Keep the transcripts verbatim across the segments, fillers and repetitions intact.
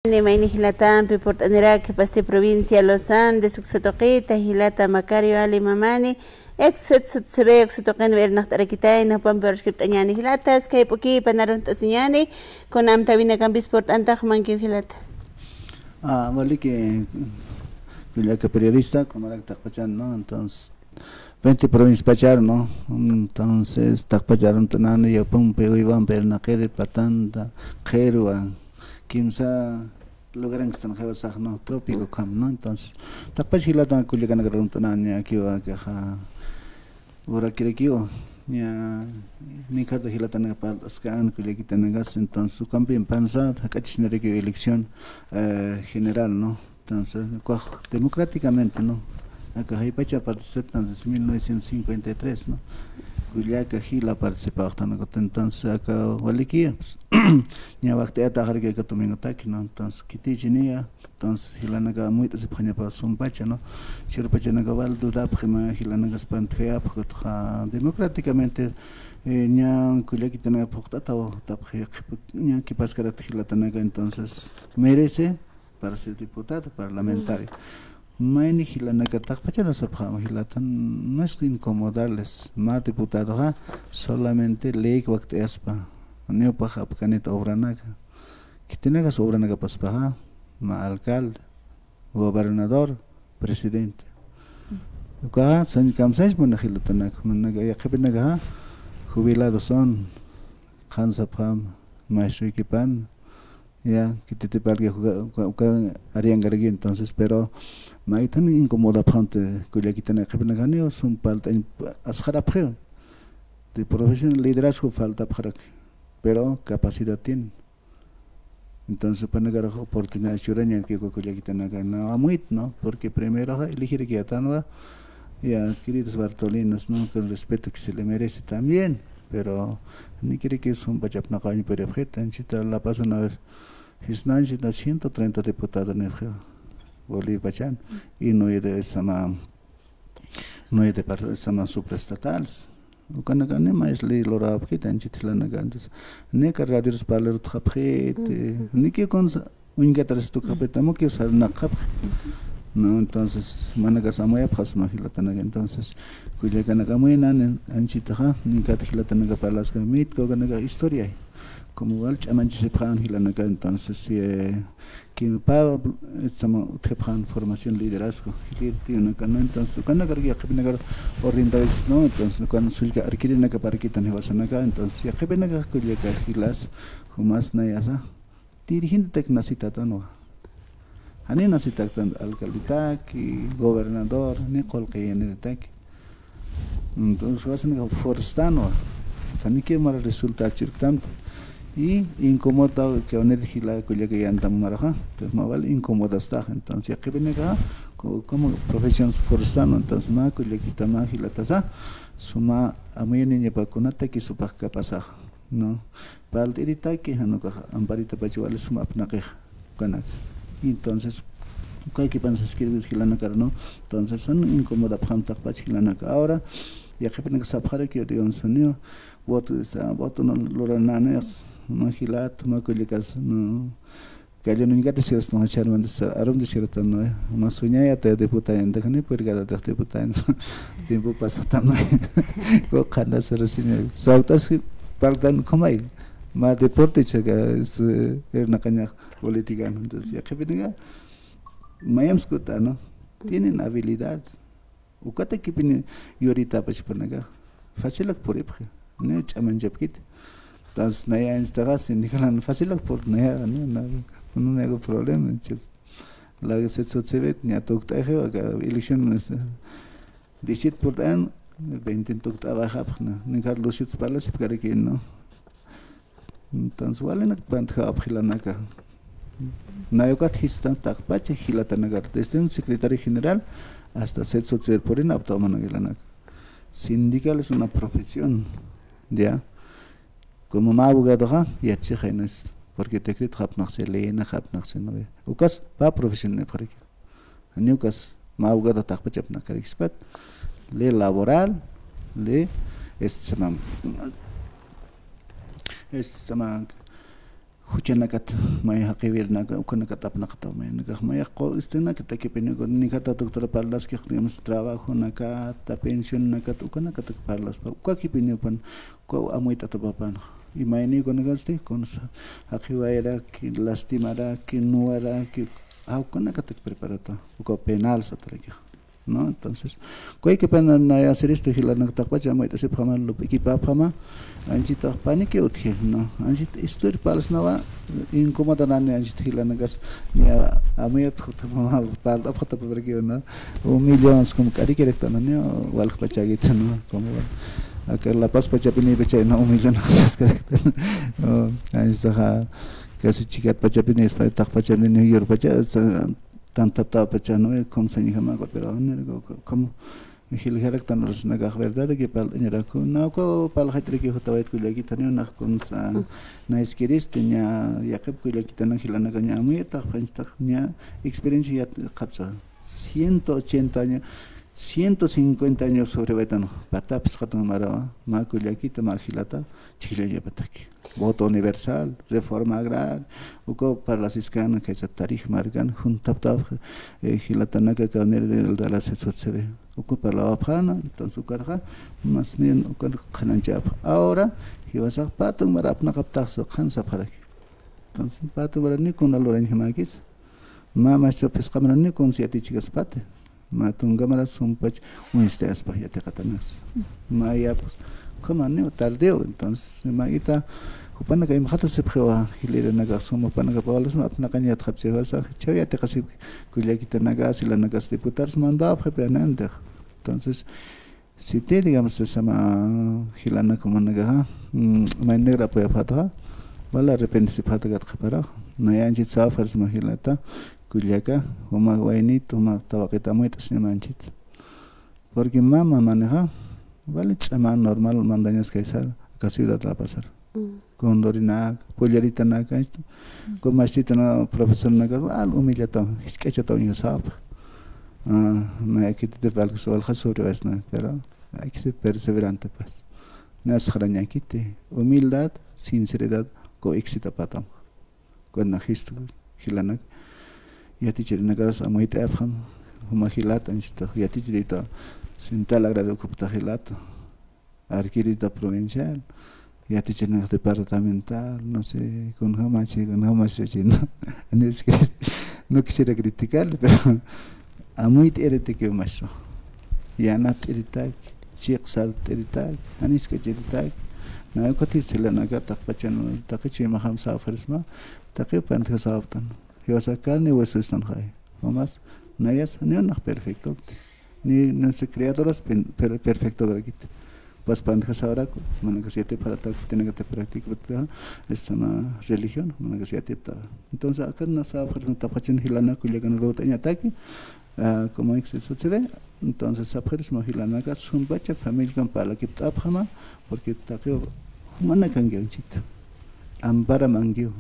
Mayni jilatampi purt'aniraki, pasti provincia Los Andes, uksa tuqita jilata Macario Ali Mamani, ex Setso C V, uksa tuqinwa irnaqt'arakitayna, jupampi urskipt'añäni jilata, iskay p'ukipan arunt'asiñäni, kuna amtäwinakampis purt'antax, jumankiw jilata. Ah, waliki, kullaka periodista, kumarak taqpachan, ¿no? Entonces, veinte provincias pachar, ¿no? Entonces, taqpachar arunt'anani, yapumpi, uywampi, irnaqiri, patanta, qhirwa, kimsa lugarankstan jiwasax, ¿no? Trópico ukham, ¿no? Entonces, taqpach jilata kullakanakar arunt'anani, akiwa, akaxa, urakirakiwa, ña, nikarta jilatanaka parlt'askan, kullakitanakas, entonces, ukampi pensar, jak'achisnirakiwa elección, eh, general, ¿no? Entonces, ukax democráticamente, ¿no? Aka jaypacha participan desde mil novecientos cincuenta y tres, ¿no? Kullaka jila participaxtan, entonces, aka walikiya, pues, ña wakt'ayataxaraki aka domingotaki, ¿no? Entonces, khitichiniya, entonces, jilanaka amuyt'asipxañapa sumpacha, ¿no? Churpachanaka wal dudapxi, mä jilanaka espantjayapxi, ukaxa democráticamente, eh, ña kullakitanaka phuqt'ataw, tapxi, ña qhipaskarat jilatanaka, entonces, merece para ser diputado, parlamentario. Mayni jilanaka taqpachana sapxam jilata, no es que incomodarles, mä diputadoxa solamente ley wakt'ayaspa, niw pax apkanit obranaka. Khitinakas obranaka paspaxa, mä alcalde, gobernador, presidente. Ukaxa, sañ kamsañs muna jilatanaka, manaka, yaqhipinakaxa, jubilados son, qhan sapxam, maestroykipan, ya, khititipalki uka, uka, uka ariankaraki entonces, pero mayt'an incomodapxamti kullakitanaka, yaqhipinakaniw sum parlt'añ asxarapxiw. De profesión liderazgo faltapxaraki, pero capacidad tiene. Entonces, jupanakar oportunidad churañaraki uka kullakitanaka, no amuyt, ¿no? Porque primero, ajá, elegiraki yatanwa, ya, queridos bartolinos, ¿no? Con respeto que se le merece también, pero ni quiere que es un pachapnaqañ puripxit, anchita la pasan a ver, jisnanchita ciento treinta diputados nipxi, Bolivia pachan, y no hay de esa ma-, no hay de par-, esa ma-, supraestatales. Ukanaka ni mayis ley luräpxit, anchit jilanaka, entonces, nika radios parlar utjapxit, niki kunsa, uñkataris tukxapxit, amuki sarnaqxapxi. No, entonces, manakas amuyapxasma jilatanaka, entonces, kullakanaka amuynan, anchitaxa, ninkat jilatanaka parlaska, mitka ukanaka historia. Como wal ch'amanchisipxan jilanaka, entonces, eh, que pa, sama, utjapxan formación liderazgo, jilïr tiyunaka, ¿no? Entonces, ukanakar yaqhipinakar orientadores, ¿no? Entonces, ukan sullka arkirinaka parkitan jiwasanaka, entonces, yaqhipinaka kullaka jilas, jumas nayasa, dirigente necesitanwa. Jani necesitan alcaldetaki, gobernador, ni qullqi yaniritaki. Entonces, wasinaka forstanwa. Taniki mara resultado chirktamta. Y incomoda que unir jila kullaka yantam maraxa. Entonces, ma wal incomodastax. Entonces, yaqhipinaka, co-, como profesión forstanwa. Entonces, ma kullakita ma jilatasa, suma amuyaniñapa kunataki supax kapasaxa, ¿no? Parlt'iritaki, jan ukax amparitapacha wali sum apnaqix, ukanaka. Entonces, ukakipan saskirïs jilanakar, ¿no? Entonces, jan incomodapxam taqpach jilanaka. Ahora, yaqhipinaka sapxaraki, digamos, sonido, voto, esa, voto no luranani, ma jilat, ma kullakas, ¿no? Kallin uñkata sirastan, charmanta, arumta siratan, ¿no? Ma suñayata diputañantak, ni purgatatak diputañan. Tiempo pasatan, ¿no? Ko qhana sarasiña. Sawtas partan, ¿cómo hay? Ma deporte chaka, este, irnaqañax política, ¿no? Entonces, yaqhipinaka, mayamskuta, ¿no? Tienen habilidad. Ukatakipini yuritapacha jupanaka. Facilak puripxi. Ni ch'amanchapkiti. Entonces, naya anchitaxa, sindicalan facilak pur, naya, no, no, no me hago problema, entonces. La que se sucede, ña tukt'aji, aka elección, es, diecisiete purt'an, veinte tukt'awaxapxna. Ni kar lushit pala, sipkaraki, ¿no? Entonces, walinak pantjapxi jilanaka. Nayukat jistan taqpacha jilatanakar, desde un secretario general hasta sexto tercer purin aptawmanak jilanaka. Sindical es una profesión, ¿ya? Como mä abogadoxa, yatchixaynas, porque decreto japnaqsi, leyna japnaqsi, ¿no ve? Ukas, pa profesión nipxaraki. Janiw ukas mä abogado taqpach apnaqarikispat, ley laboral, ley, este, se llama, este, se llama, juchanakat, may jaqiwirnaka, ukanakat apnaqataw, mayanakax, mayax qu-, este, nakat takipini, uka, ni jata doctora parlaskix, digamos, trabajonakata, pensionnakat, ukanakat parlaspa, uka kipini upan, uka amuyt'atapapan. Imayni ukanakasti, kunsa, jaqiwayraki, lastimaraki, nuwaraki, a, ukanakatak preparata, uka penal satarakix. ¿No? Entonces, kullakipana naya siristu jilanakataqpacha amuyt'asipxama, lup'ikipapxama, anchitax paniki utji, ¿no? Anchit historia parlasnawa, incomodanani anchit jilanakas, ña amuyat jutapxama, parlt'apxatapxarakiw, ¿no? Humillas, como k'arikiriktanani, walkpachakita, ¿no? Como aka La Paz pachapinipachayna humillanakas saskaraktan, ¿no? Anchitaxa, casi Chicat pachapini, taqpachani, New York pacha, sa-, tantaptapachanu, eh, kunsañjama, pero, ¿cómo? Jiljaraktan rusnakax, ¿verdad? Que pal-, ñarak, na, uka parlxatriki jutawayt kullakitani, nax kunsa, na iskiristi, ña, yaqhip kullakitana jilanaka, ña, amuyatax, panchtax, ña, experiencia yat-, qhatsa. Ciento ochenta años, ciento cincuenta años sobrewaytan, patapsqatan marawa, mä kullakita, mä jilata, chhijllañapataki. Voto universal, reforma agraria, uka parlasiskan, kaysa tarij markan, juntaptapxi, eh, jilatanaka, kawnir de la se sucede. Uka parlawapxana, entonces ukarxa, mas bien, ukar qhananchapxa. Ahora, jiwasax paton mara apnaqaptaxsu, qhan sapxaraki. Entonces, paton mara ni kuna lurañjamakis. Mä maestro phisqa mara ni kunsa yatichkaspati. Mä tunka mara sumpach uñstayaspa yatiqatanas. Mä yapus, como niw tardew, entonces, mä ita, jupanaka imxatasipxiwa, jilirinaka suma, jupanaka pawalisma, apnaqañ yatxapchiwasa, chhaw yatiqasipki, kullakitanaka, silanakas diputados mandawapxipi anantix. Entonces, siti, digamos, sisama, jilanak jumanakaxa, mm, maynigra apoyapxataxa, wal arrepentisipxatakat qhiparax, nayanchit sawafarisma jilata, kullaka, juma waynit, juma tawaqit amuyt'asiñamanchit. Porque mama manixa, wali ch'ama normal mandañas kaysar, aka ciudad La Pazar. Condorinak, polleritanak, esto. Como mastitana, profesornaka, wal humillataw, jisk'achataw ña sapa. Ah, no hay que te valgas, valgas sobre vas, ¿no? Pero hay que ser perseverante, pues. Nas xarañakiti, humildad, sinceridad, coexitapatam. Kuna jistu, jilanak, yatichirinakaras amuyt'ayapxam, juma jilata, anchita, yatichirita, central agraria ukupta jilata, arquirita provincial, yatichirinakas departamental, no sé, kunjamachi, kunjamachi, no, no quisiera criticarle, pero amuyt'iritikiw maestro. Yanapt'iritak, chiqsart'iritak, janisk'achiritak. Na ukatis jilanaka taqpachan, taqi chuymaxam sawafarisma, taqi pantja sawaptan. Jiwasa carne y hueso están jay. Jumas, nayas, ni unax perfecto. Ni, no sé, criadoras pen-, per-, perfecto grakit. Pas pantja sawaraku, manakas yatipxaratak, tenakata practica, esta ma religión, manakas yatipta. Entonces, acá na sawafarisma taqpachan jilana kullakan lut'añataki, ah, como es que sucede, entonces, sapxirisma jilanaka, sumpacha familiakan parlakipt'apxama, porque taqi jumanakankiw anchita, amparamankiw.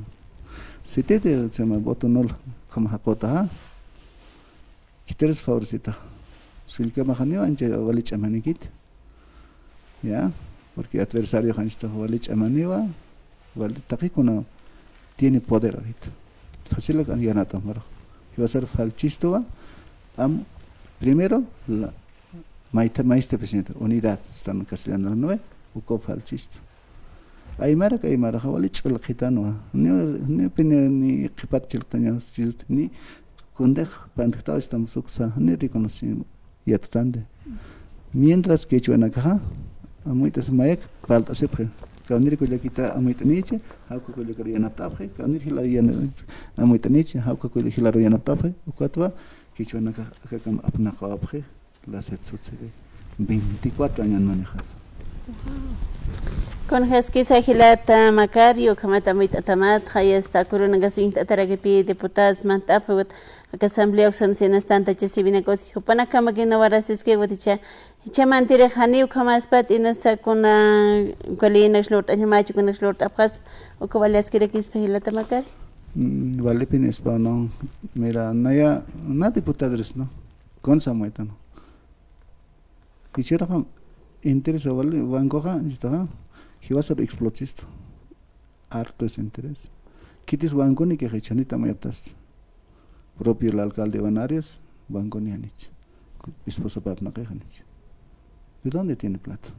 Sititi, se llama voto nulo, como jaqutaxa, khitiris favorecita. Sullkamaxaniw ancha wali ch'amanikit. Ya, porque adversario janchita wali ch'amaniwa, wali taqikuna tiene poder ahorita. Fácil kan yanata marax. Jiwasar falchistuwa, am, primero, la, maita, maista presidente, unidad, están castellano, ¿no ve? Uko falchistu. Aymarak, aymaraxa wali ch'ulqitanwa. Ni, ni, ni, ni qhipat chilqtañaw, ni kundex pantjtaw estamos uksa, ni reconoce yatutande. Mientras que quechuanakaxa, amuyt'as mayak, palt'asipxi. Kawnir kullakita amuyt'anichi, jawka kullakar yanapt'apxi, kawnir jila yana-, amuyt'anichi, jawka kull-, jilaru yanapt'apxi, ukatwa, quechuanakax akakam apnaqawapxi, la se sucede. Veinticuatro años manejando. Kunjaskisa jilata Macario, ukhamat amuyt'atamat, jayasta kurunakas uñt'atarakipï diputados mant'apxi, aka asamblea uksan sinas tantachasipinakutsi, jupanakamakin nawarasiskiwaticha, jichhamantirix janiw ukhamaspat inasa kuna, ukalïnaksa lurt'añamachi, kunaksa lurt'apxaspa, uka wali askirakispa jilata Macario. Mm, walipin ispa, no, mira, naya, na diputadores, no, kunsa amuytan. Jichhüraxa interés wali, bancoxa, jichhüraxa, jiwasar explotistu. Harto es interés. Khitis wankuni que qhichunita amuyaptasti. Propio el alcalde Iván Arias, wankuni janich. Esposa apnaqi janich. ¿De dónde tiene plata?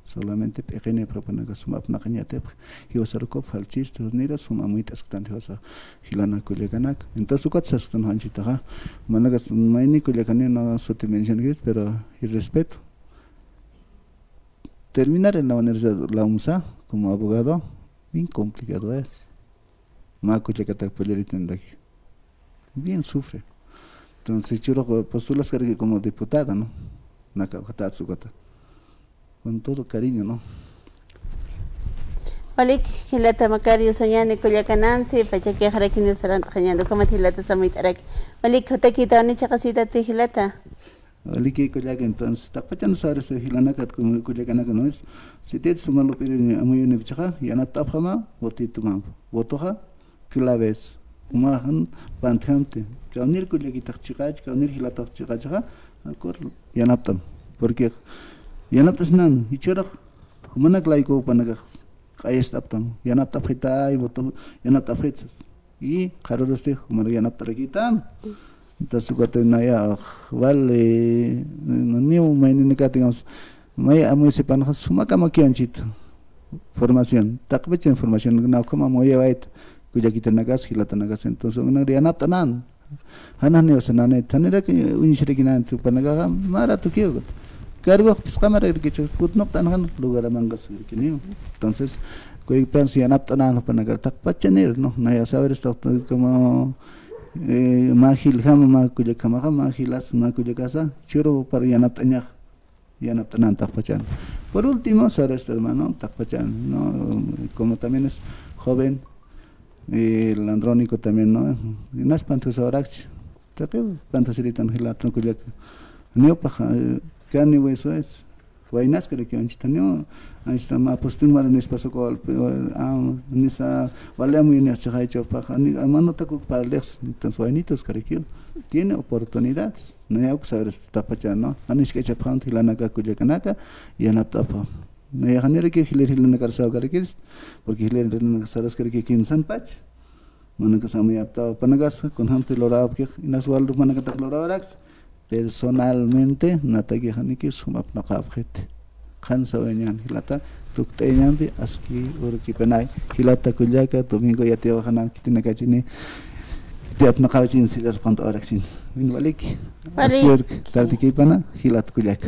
Solamente p'iqini phapanaka suma apnaqañatipxi. Jiwasarukux falchistu, nira suma amuyt'asktanti jiwasa jilanaka kullakanaka. Entonces, ukat sasktan janchitaxa. Manaka mayni kullakani no suti menciones, pero el respeto. Terminar en la universidad, la UNSA, como abogado, bien complicado es. Mä kullakatak pullarïtantaki. Bien sufre. Entonces, churux postulaskaraki como diputado, ¿no? Naka, ujatätsa ukata. Con todo cariño, ¿no? Walik, jilata Macario Sañani kullakanansi, pachakixarakini sarant'añäni, ukhamat jilata samuyt'araki. Walik, jutakïtawani chiqasïtati jilata. Walik kullaka, entonces, taqpachan sarista jilanakat, como kullakanaka, ¿no es? Sitit suma lup'iri amuyunipchaxa, yanapt'apxama, votitumampa. Votoxa, claves. Jumax jan pantjamti. Kawnir kullakitax chiqach, kawnir jilatax chiqachaxa, acuerdo, yanapt'am. Porque yanapt'asnan, jichhürux, jumanak layku jupanakax q'ayast'aptam. Yanapt'apxitay, voto, yanapt'apxit sas. Y qharürusti, jumanak yanapt'arakïtam. Entonces, ukatï nayax, vale, niw mayninaka, digamos, may amuy sipanxa, sumakamakiw anchhit formación, taqpachan formación, na ukham amuyawayta, kullakitanakas, jilatanakas, entonces, unak yanapt'anan, janix niw sananit, janirak uñcharakinan, jupanakaxa, mä ratukiw, cargox phisqamarakichu, kutnuqt'anxan, lugaramankaskirkiniw. Entonces, kuypansi yanapt'anan, jupanakar, taqpachanir, ¿no? Naya saber, como, eh, mä jiljama, mä kullakjamaxa, mä jilas, mä kullakasa, churu para yanapt'añax. Yanapt'anan taqpachan. Por último, sarista hermano, taqpachan, ¿no? Como también es joven, eh, el Andrónico también, ¿no? Inas panthasawrakchi. Taqi panthasiritan jilata kullaka. Niw pax, eh, carne y hueso es. Waynaskarakiw anchhita, niw, anchhita mä postin maranis pasako, ah, nisa, wali amuyunix chiqaychu pax, ani, hermano, taku parlix, entonces, waynituskarakiw. Tiene oportunidades. Naya uksa eres taqpachan, ¿no? Janisk'achapxam jilanaka kullakanaka, yanapt'apxam. Naya janirakiw jilir jilanakar sawkarakis, porque jilir jilanakar saraskaraki kimsanpach. Manakax amuyaptaw, panakas, kunjamti luräwapkix, inas waldu manakatak luräwaraks, personalmente, natakix janiki sum apnaqapxit. Qhan sawayañän jilata, tukt'ayañampi, aski urkipanay, jilata kullaka, domingo yatiyawaxanan khitinakachini, yati apnaqawachin, siras qant'awarakchin. Win waliki. Walik. Aski urk, tartikipana, jilat kullaka.